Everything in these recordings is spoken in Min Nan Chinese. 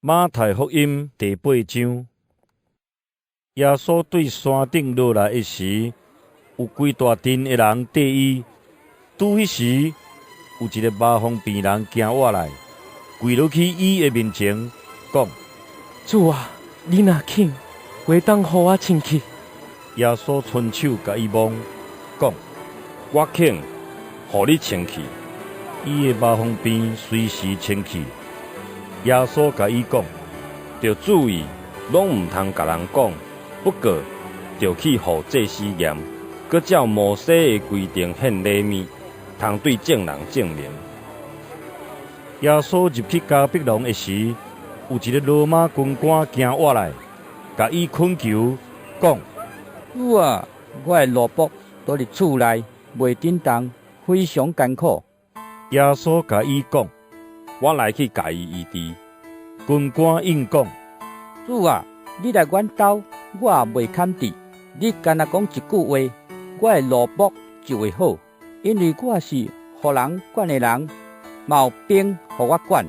馬太福音第八章，耶穌對山頂落來的時，有規大陣的人綴伊。拄彼時，有一个麻風病人行倚來，跪落去伊的面前，講：主啊，你若肯，會當予我清氣。耶穌伸手共伊摸，講：我肯，予你清氣。伊的麻風病隨時清氣。耶穌共伊講：著注意，攏毋通共人講。不過，著去予祭司驗，閣照摩西的規定獻禮物，通對眾人證明。耶穌入去迦百農的時，有一个羅馬軍官行倚來，共伊懇求，講：主啊，我的奴僕蹛佇厝內，袂振動，非常艱苦。耶穌共伊講：我來去共伊醫治。軍官應講：主啊，你來阮兜，我也袂堪佇。你干焦講一句話，我的奴僕就會好。因為我是予人管的人，嘛有兵予我管。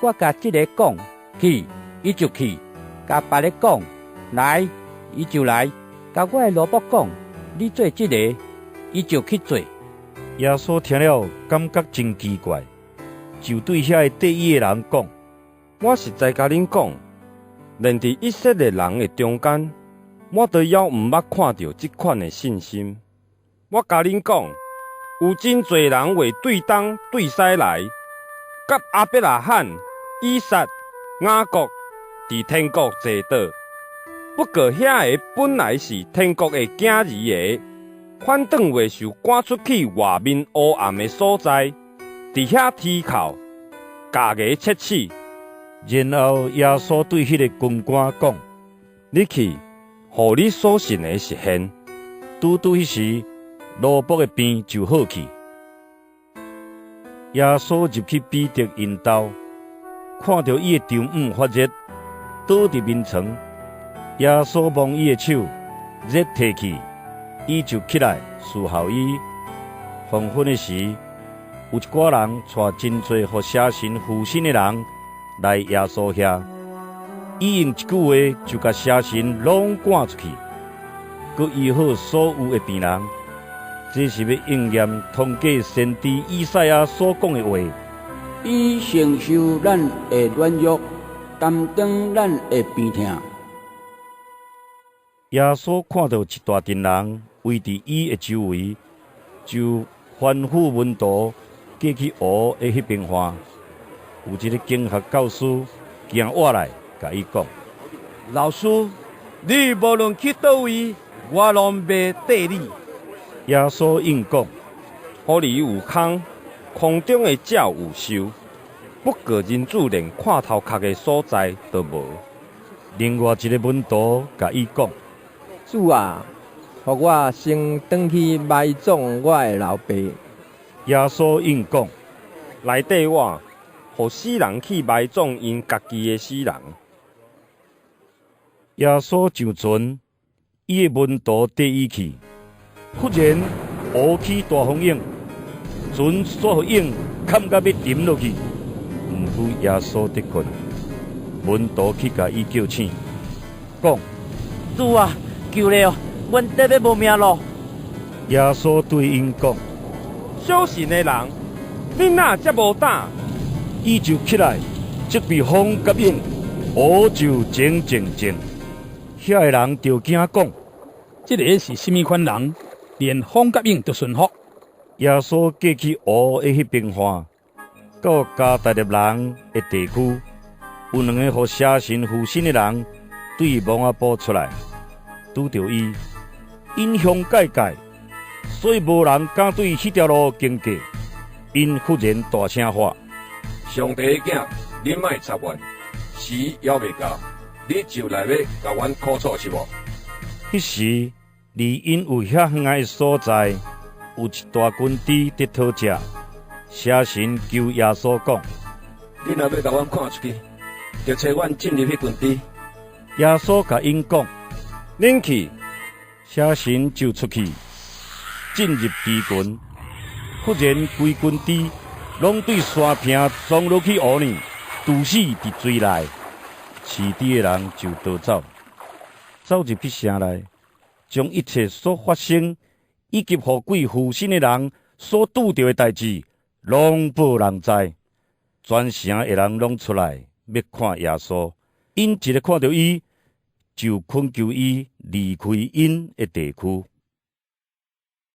我共這个講去，伊就去；共別个講來，伊就來；共我的奴僕講你做這个，伊就去做。耶穌聽了，感覺真奇怪，就對遐个綴伊的人講：我實在共恁講，連佇以色列人的中間，我都猶毋捌看著這款的信心。我共恁講，有真濟人袂對東對西來，佮亞伯拉罕、以撒、雅各佇天國坐倒。不過遐个本來是天國的囝兒的，反轉會受趕出去外面烏暗的所在，佇遐啼哭、咬牙切齒。然後耶穌對彼个軍官講：你去，予你所信的實現。拄拄彼時，奴僕的病就好去。耶穌入去彼得𪜶兜，看著伊的丈母發熱，倒佇眠床。耶穌摸伊的手，熱退去，伊就起來侍候伊。黃昏的時，有一寡人帶真濟予邪神附身的人來耶穌遐，伊用一句話就共邪神攏趕出去，閣醫好所有的病人。這是欲應驗通過先知以賽亞所講的話：伊承受咱的軟弱，擔當咱的病疼。耶穌看著一大陣人圍佇伊的周圍，就吩咐門徒過去湖的彼邊岸。有一个經學教師行倚來，共伊講：老師，你無論去佗位，我攏欲綴你。耶穌應講：狐狸有空，空中的鳥有巢，不過人子連倚頭殼的所在都無。另外一个門徒共伊講：主啊，予我先轉去埋葬我的老爸。耶穌應講：來綴我，予死人去埋葬𪜶家己的死人。耶穌上船，伊的門徒綴伊去。忽然，湖起大風湧，船煞予湧崁甲欲沉落去。毋過耶穌佇睏，門徒去共伊叫醒，講：主啊，求你哦，阮得欲無命囉！耶穌對𪜶講：小信的人，恁哪遮無膽？伊就起來，責備風佮湧，湖就靜靜靜。遐个人就驚講：這个是啥物款人？連風佮湧都順服。耶穌過去湖的彼邊岸，到迦達勒人的地區，有兩个予邪神附身的人對墓仔埔出來，拄著伊，𪜶凶蓋蓋，所以無人敢對彼條路經過。𪜶忽然大聲喊：上帝的囝，你莫插阮，時猶未到，你就來欲共阮苦楚是無？彼時，離𪜶有遐遠的所在，有一大群豬佇討食。邪神求耶穌講：你若欲共阮趕出去，就差阮進入彼群豬。耶穌共𪜶講：恁去。邪神就出去，進入豬群。忽然，規群豬攏對山坪衝落去湖裡，揬死佇水內。市埒的人就逃走，走入去城內，將一切所發生以及予鬼附身的人所拄著的代誌，攏報人知。全城的人攏出來欲看耶穌，𪜶一个看著伊，就懇求伊離開𪜶的地區。